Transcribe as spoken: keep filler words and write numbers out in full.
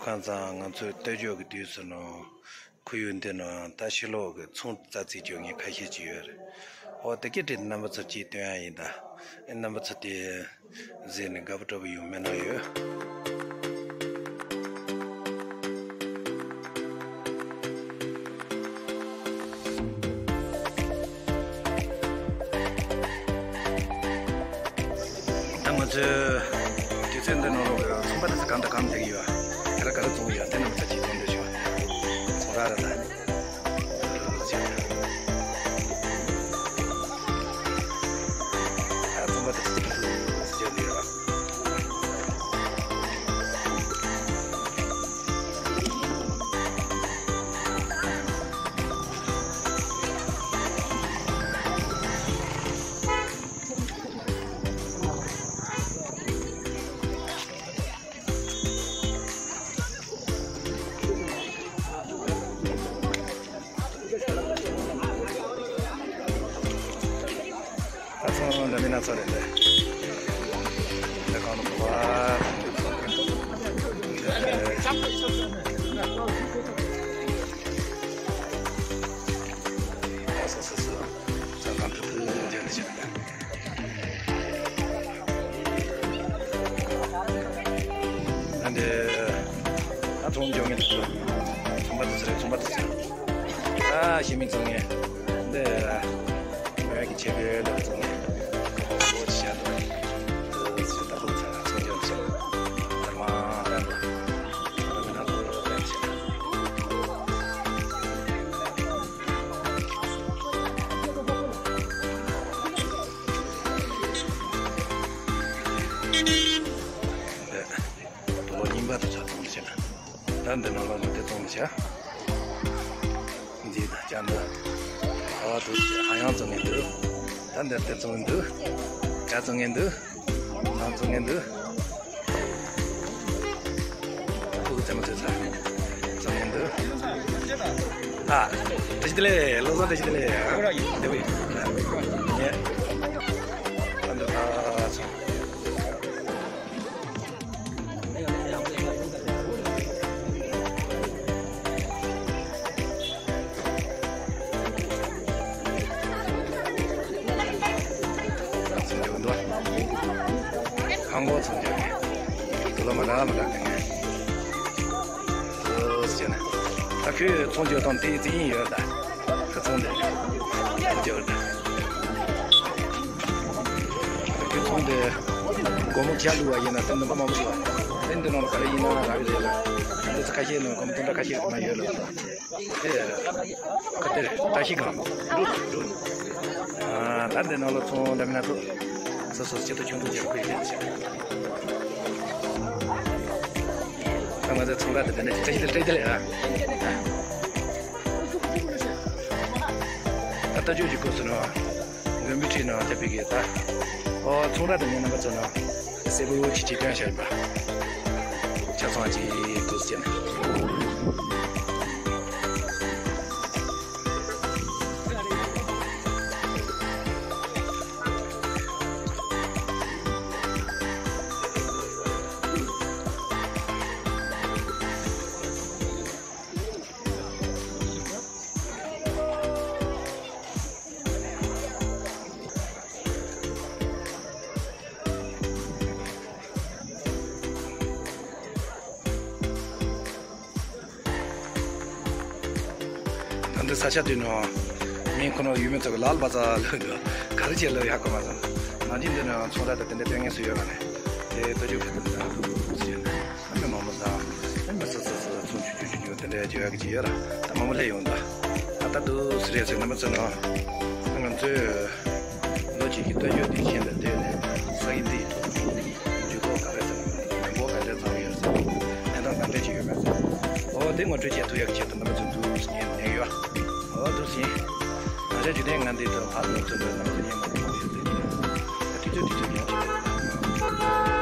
ཁ་སང་ང་ཚོའི་སྟོད་ཕྱོགས་ཀྱི་དུས་སུ་ནོ། ཁོར་ཡུག་འདི་ནང་ད་ཕྱི་ལོགས་ཀྱི་ཚོང་རྩ་རྩིས་སྤྱོད་མཁན་ཁ་ཤས་ཅིག་ཡོད་རེད། འོ་དེ་སྐད་བྲིས་ཏེ་རྣམ་པ་ཚོར་ཅིག་སྟོན་ཡ་ཡིན་ད། ཨེ་རྣམ་པ་ཚོ་དེ་གཟིགས་ནས་དགའ་པོ་སྤྲོ་པོ་ཡོང་མེད་ན་ཡོད། ད་ང་ཚོའི་དུས་ཚོད་འདི་ནང་ལོགས་ཀྱི་ཚོང་པ་དེ་ཚོ་གང་དང་གང་བསྡད་ཀྱི་ཡོད། ག་རེ་ག་རེ་བཙོང་གི་ཡོད་དེ་རྣམ་པ་ཚོ་ཅིག་སྟོན་འདོད་བྱུང་། ཚོང་ར་ར་ད། ཨ་ཚོང་པ་དེ་ཚོ་ཅིག་སྟོན་འདོད་ཡོད། ད་ཚོང་འདྲ་མིན་སྣ་ཚོགས་རེད་འདི། འདི་གང་རུ་གོ་བ། སོ་སོ་སོ། ཚང་མ་ཐུག་ཐུག་མཇལ་ནས་བྱས། ཨ་འདི། ད་ཚོང་འཇོག་མཁན་དེ་ཚོ། ཚོང་པ་དེ་ཚོ་རེད། ཚོང་པ་དེ་ཚོ་རེད། ད་ཤི་མིན་ཚོང་མཁན། འདི། མོས་ཀྱི་ཆེ་བའི་ལ་ཚོང་མཁན། ལོ་ཆ་དུ། ད་ཚོང་ཚོང་འཇོག་བྱས། ད་མ་ར་འགྲོ། ད་མི་ན་ཚོ་ལ་ཚོང་བྱས། ལོ་རྙིང་པ་དེ་ཚོ་བཙོང་བྱས། ད་འདི་ནང་ལོགས་ནས་དེ་བཙོང་བྱས། འདི་དང་ཅ་འདི། ཨ་དུ་ཧ་ཡང་བཙོང་ངེ་འདུག་ད་འདི་དེ་བཙོང་ངེ་འདུག་ཇ་བཙོང་ངེ་འདུག་ཐང་བཙོང་ངེ་འདུག་ཐུག་རྩེ་མོ་ཚོས་ཚ། བཙོང་ངེ་འདུག་ཨ། བཀྲ་ཤིས་བདེ་ལེགས། བློ་བཟང་བཀྲ་ཤིས་བདེ་ལེགས། བདེ་པོ་ཡིན། ངས། ཨ་འདི་ཨ་ཚོང་། ཧང་གོ་ཚོང་རྒྱག་མཁན། དུ་ལོ་མ་འདྲ་མ་འདྲ་མཁན། ཨོ་ཟེར་ན། ད་ཁོས་ཚོང་རྒྱག་སྟངས་དེ་དེ་ཡིན་ཡོད་ད། ཁོ་ཚོང་དེ། ཁོས་ཚོང་དེ། སྒོར་མོ་བརྒྱ་བླུགས་པ་ཡིན་ན་དེ་འདུན་པ་མང་པོ་ཞིག་ཡོད། དེ་འདི་ནང་ལ་ག་རེ་ཡིན་ན་རག་གི་རེད་ལ། འདི་ཚོ་ཁ་ཤས་ནང་སྒོར་མོ་སྟོང་ཕྲག་ཁ་ཤས་ཡོད་ན་ཡོད་ལ། དེ། ཁ་དེར་བཀྲ་ཤིས་སྒང་། ཨ། ད་འདི་ནང་ལ་ཚོང་འདྲ་མིན་སྣ་ཚོགས། སོ་སོ་སྐྱིད་སྡུག་ཆུང་སྡུག་བྱེད་དགོས་ཀྱི་རེད་ཟེར། ད་ང་ཚོའི་ཚོང་ར་དེ་འདི་ནས་བཀྲ་ཤིས་བདེ་ལེགས། བཀྲ་ཤིས་བདེ་ལེགས་ཨ། ད་ལྟ་ཕྱོགས་ཀྱི་སྐོར་སུ་ནོ། མགོན་པོའི་ཁྲི་ནང་བརྒྱབ་པའི་གི་ད། ཨོ་ཚོང་ར་དེ་ངའི་རྣམ་པ་ཚོ་ནང་། སེར་པོ་ཡོ་ཆི་ཆི་སྟོན་བྱ་ཡིན་པ། ཆ་ཚང་གི་དུས་ཟེར་ནས། ད་འདི་ས་ཆ་དེ་ནང་མི་ཁོ་ན་ཡུལ་མི་ཚོ་གི་ལག་པ་ཙ་ལོས་འདུག་ག་རེ་བྱས་ལོས་ཡག་གོ་མ་སོང་། ནང་ཆེན་འདི་ནང་ཚོང་ར་དང་དེ་འདྲ་སྟོན་མཁན་སུ་ཡོད་ལ་ནས་དེ་ལྟ་རྒྱུ་ག་དུས་ཙམ་དུ་ཟེར་ནས། ཨ་མི་མང་པོ་ཟ། ཨ་མི་སོ་སོ་སོ་སོ་ཚོང་ཆུང་ཆུང་ཆུང་ཆུང་དེ་འདྲ་བྱེད་ཡག་གི་ཅིག་ཡོད་ར། ད་མང་པོ་སླེབས་ཡོང་ད། ཨ་ད་དུ་སི་རེད་ཟེར་རྣམ་པ་ཚོ་ནང་། ང་ཚོས་ལོ་གཅིག་གི་ལྟ་རྒྱུ་དེ་ཤེས་པའི་སྟེང་ནས་ས་ཡི་འདི་ཡི་ཐོག་ནས་འཇུ་ཐོག་ག་རེ་ཟེར་ན་མི་འབོར་ག་འདྲས་ཚང་ཡོད་ཟེར། གནས་སྟངས་ག་འདྲས་ཅིག་ཡོད་མེད་ཟེར། འོ་དེ་ངོ་སྤྲོད་བྱེད་ཐུབ་ཡག་གི་ཆེད་དུ་རྣམ་པ་ཚོ་འདུག་ཟེར་ངས་ནས་ཡོད། འོ་འདུག་ཟིན། ང་ཚོའི་བརྒྱུད་ལྡན་ངན་འདི་དང་ཕར་ནས་ཚུར་འགྲོ་རྣམ་པ་ཚོ་ཡིན་མ་རེད་མ་རེད་ཟེར་གྱི་ད་དུས་ཚོད་དུས་ཚོད་ཡོང་ཆོག་རེད།